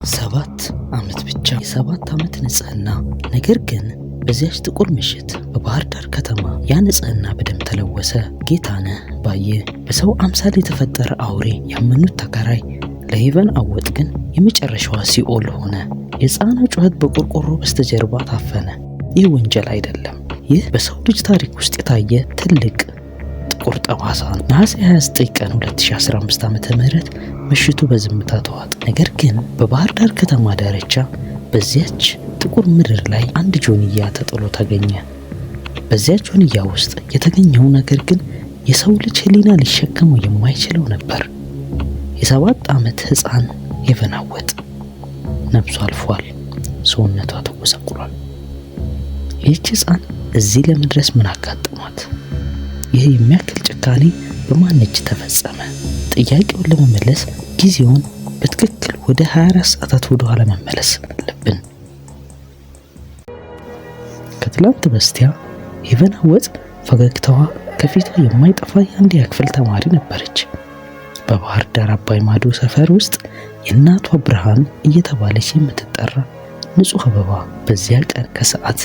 7 ዓመት ብቻ፣ የ7 ዓመት ንጽህና። ነገር ግን በዚያች ጥቁር ምሽት በባህር ዳር ከተማ ያ ንጽህና በደም ተለወሰ። ጌታነህ ባየ በሰው አምሳል የተፈጠረ አውሬ ያመኑት ተከራይ ለሄቨን አወጥ ግን የመጨረሻዋ ሲኦል ሆነ። የሕፃኗ ጩኸት በቆርቆሮ በስተጀርባ ታፈነ። ይህ ወንጀል አይደለም። ይህ በሰው ልጅ ታሪክ ውስጥ የታየ ትልቅ ጥቁር ጠባሳ ነው። ነሐሴ 29 ቀን 2015 ዓ.ም ምሽቱ በዝምታ ተዋጠ። ነገር ግን በባህር ዳር ከተማ ዳርቻ በዚያች ጥቁር ምድር ላይ አንድ ጆንያ ተጥሎ ተገኘ። በዚያ ጆንያ ውስጥ የተገኘው ነገር ግን የሰው ልጅ ሕሊና ሊሸከመው የማይችለው ነበር። የ7 ዓመት ሕፃን ሄቨን አወጥ ነፍሷ አልፏል። ሰውነቷ ተጎሳቁሏል። ይህች ሕፃን እዚህ ለመድረስ ምን አጋጠማት? ይህ የሚያክል ጭካኔ በማን እጅ ተፈጸመ? ጥያቄውን ለመመለስ ጊዜውን በትክክል ወደ 24 ሰዓታት ወደ ኋላ መመለስ አለብን። ከትላንት በስቲያ ሄቨን አወጥ ፈገግታዋ ከፊቷ የማይጠፋ የአንደኛ ክፍል ተማሪ ነበረች። በባህር ዳር አባይ ማዶ ሰፈር ውስጥ የእናቷ ብርሃን እየተባለች የምትጠራ ንጹሕ አበባ። በዚያ ቀን ከሰዓት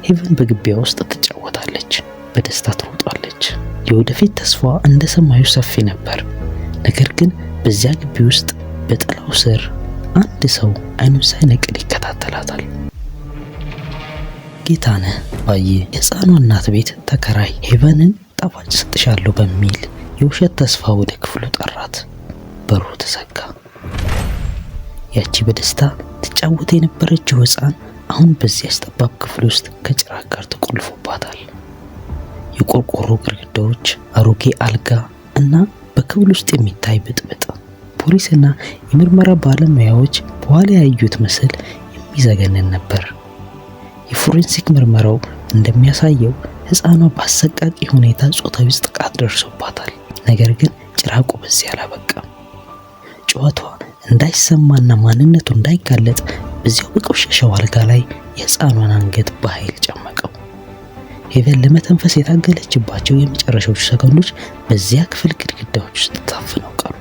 ሄቨን በግቢያ ውስጥ ትጫወታለች፣ በደስታ ትሮጣለች። የወደፊት ተስፋዋ እንደ ሰማዩ ሰፊ ነበር። ነገር ግን በዚያ ግቢ ውስጥ በጥላው ስር አንድ ሰው አይኑን ሳይነቅል ይከታተላታል። ጌታነህ ባየ የሕፃኗ እናት ቤት ተከራይ ሄቨንን ጣፋጭ ሰጥሻለሁ በሚል የውሸት ተስፋ ወደ ክፍሉ ጠራት። በሩ ተዘጋ። ያቺ በደስታ ትጫወት የነበረችው ሕፃን አሁን በዚያች ጠባብ ክፍል ውስጥ ከጭራቅ ጋር ተቆልፎባታል። የቆርቆሮ ግድግዳዎች፣ አሮጌ አልጋ እና በክፍል ውስጥ የሚታይ ብጥብጥ። ፖሊስና የምርመራ ባለሙያዎች በኋላ ያዩት ምስል የሚዘገንን ነበር። የፎሬንሲክ ምርመራው እንደሚያሳየው ሕፃኗ በአሰቃቂ ሁኔታ ጾታዊ ጥቃት ደርሶባታል። ነገር ግን ጭራቁ በዚህ አላበቃም። ጩኸቷ እንዳይሰማና ማንነቱ እንዳይጋለጥ በዚያው በቆሸሸው አልጋ ላይ የሕፃኗን አንገት በኃይል ጨመቀው። ሄቨን ለመተንፈስ የታገለችባቸው የመጨረሻዎቹ ሰከንዶች በዚያ ክፍል ግድግዳዎች ውስጥ ታፍነው ቀሩ።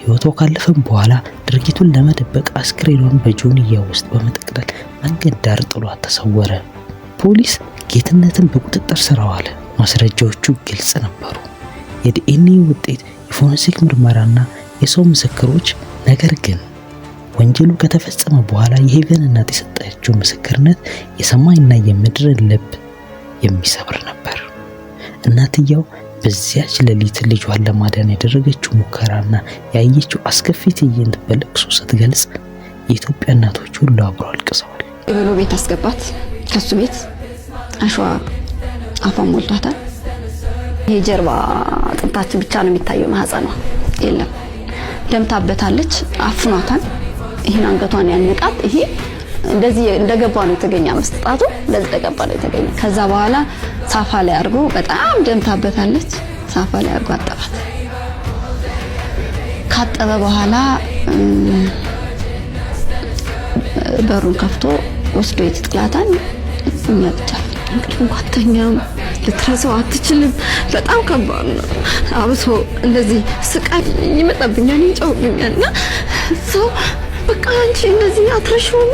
ሕይወቷ ካለፈም በኋላ ድርጊቱን ለመደበቅ አስክሬኗን በጆንያ ውስጥ በመጠቅለል መንገድ ዳር ጥሏት ተሰወረ። ፖሊስ ጌትነትን በቁጥጥር ስር አዋለ። ማስረጃዎቹ ግልጽ ነበሩ። የዲኤንኤ ውጤት፣ የፎረንሲክ ምርመራና የሰው ምስክሮች። ነገር ግን ወንጀሉ ከተፈጸመ በኋላ የሄቨን እናት የሰጠችው ምስክርነት የሰማይና የምድርን ልብ የሚሰብር ነበር። እናትየው በዚያች ሌሊት ልጇን ለማዳን ያደረገችው ሙከራና ያየችው አስከፊ ትዕይንት በለቅሶ ስትገልጽ የኢትዮጵያ እናቶች ሁሉ አብረው አልቅሰዋል። ብሎ ቤት አስገባት። ከሱ ቤት አሸዋ አፏን ሞልቷታል። ይሄ ጀርባ አጥንታችን ብቻ ነው የሚታየው፣ ማህፀኗ የለም። ደምታበታለች፣ አፍኗታል። ይህን አንገቷን ያንቃት። ይሄ እንደዚህ እንደገባ ነው የተገኘ፣ አምስት ጣቱ እንደዚህ እንደገባ ነው የተገኘ። ከዛ በኋላ ሳፋ ላይ አድርጎ፣ በጣም ደምታበታለች። ሳፋ ላይ አድርጎ አጠባት። ካጠበ በኋላ በሩን ከፍቶ ወስዶ ይጥላታል። እኛ ብቻ እንቅልፍ እንኳን አተኛም። ልትረሳው አትችልም። በጣም ከባድ ነው። አብሶ እንደዚህ ስቃይ ይመጣብኛል፣ ይጨውብኛል እና ሰው በቃ አንቺ እንደዚህ አትረሺውም።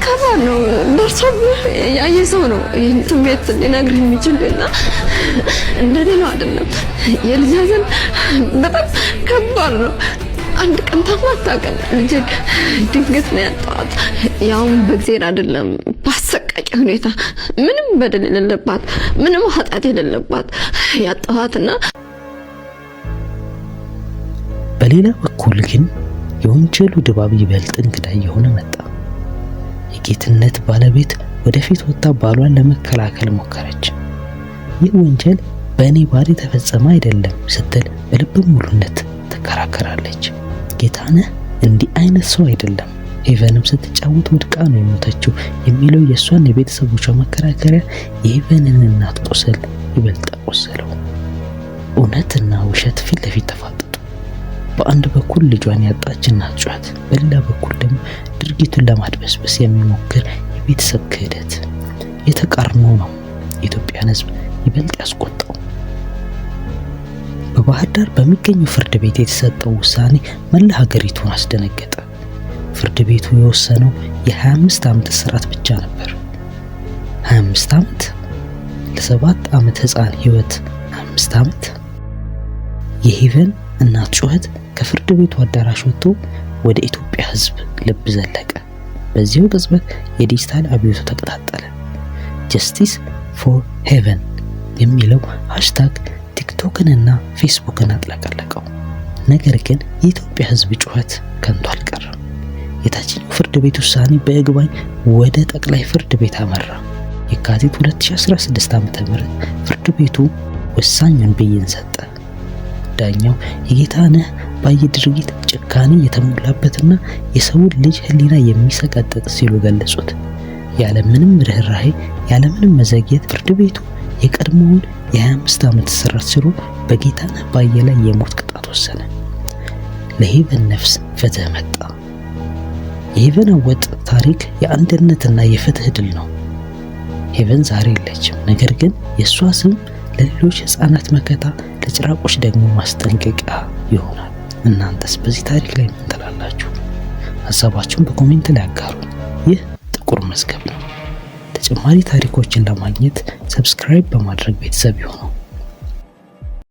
ከባድ ነው። ደርሶብህ ያየ ሰው ነው ይህን ስሜት ሊነግርህ የሚችል እና እንደሌላው አይደለም። የልጅ ሐዘን በጣም ከባድ ነው። አንድ ቀን ታማ አታውቅም። ልጄ ድንገት ነው ያጣኋት። ያውም በእግዜር አይደለም፣ በአሰቃቂ ሁኔታ፣ ምንም በደል የሌለባት፣ ምንም ኃጢአት የሌለባት ያጣኋትና በሌላ በኩል ግን የወንጀሉ ድባብ ይበልጥ እንግዳ እየሆነ መጣ። የጌትነት ባለቤት ወደፊት ወጥታ ባሏን ለመከላከል ሞከረች። ይህ ወንጀል በእኔ ባል የተፈጸመ አይደለም ስትል በልበ ሙሉነት ትከራከራለች። ጌታነህ እንዲህ አይነት ሰው አይደለም፣ ሄቨንም ስትጫወት ወድቃ ነው የሞተችው የሚለው የእሷን የቤተሰቦቿ መከራከሪያ የሄቨንን እናት ቁስል ይበልጥ አቆሰለው። እውነትና ውሸት ፊት ለፊት ተፋጠጡ። በአንድ በኩል ልጇን ያጣች እናት ጩኸት፣ በሌላ በኩል ደግሞ ድርጊቱን ለማድበስበስ የሚሞክር የቤተሰብ ክህደት። የተቃርኖ ነው የኢትዮጵያን ሕዝብ ይበልጥ ያስቆጣው። በባህር ዳር በሚገኘው ፍርድ ቤት የተሰጠው ውሳኔ መላ ሀገሪቱን አስደነገጠ። ፍርድ ቤቱ የወሰነው የ25 ዓመት እስራት ብቻ ነበር። 25 ዓመት! ለ7 ዓመት ሕፃን ሕይወት 25 ዓመት! የሄቨን እናት ጩኸት ከፍርድ ቤቱ አዳራሽ ወጥቶ ወደ ኢትዮጵያ ሕዝብ ልብ ዘለቀ። በዚሁ ቅጽበት የዲጂታል አብዮቱ ተቀጣጠለ። "Justice for Heaven" የሚለው hashtag ቲክቶክንና ፌስቡክን አጥለቀለቀው። ነገር ግን የኢትዮጵያ ሕዝብ ጩኸት ከንቱ አልቀረም። የታችኛው ፍርድ ቤት ውሳኔ በይግባኝ ወደ ጠቅላይ ፍርድ ቤት አመራ። የካቲት 2016 ዓ.ም ፍርድ ቤቱ ወሳኙን ብይን ሰጠ። ዳኛው የጌታነህ ባየ ድርጊት ጭካኔ የተሞላበትና የሰውን ልጅ ሕሊና የሚሰቀጥጥ ሲሉ ገለጹት። ያለምንም ርኅራሄ፣ ያለምንም መዘግየት ፍርድ ቤቱ የቀድሞውን የ25 ዓመት እስራት ሽሮ በጌታነህ ባየ ላይ የሞት ቅጣት ወሰነ። ለሄቨን ነፍስ ፍትህ መጣ። የሄቨን አወጥ ታሪክ የአንድነትና የፍትህ ድል ነው። ሄቨን ዛሬ የለችም። ነገር ግን የእሷ ስም ለሌሎች ሕፃናት መከታ፣ ለጭራቆች ደግሞ ማስጠንቀቂያ ይሆናል። እናንተስ በዚህ ታሪክ ላይ ምን ትላላችሁ? ሀሳባችሁን በ comment ላይ አጋሩ። ይህ ጥቁር መዝገብ ነው። ተጨማሪ ታሪኮችን ለማግኘት subscribe በማድረግ ቤተሰብ ይሁኑ።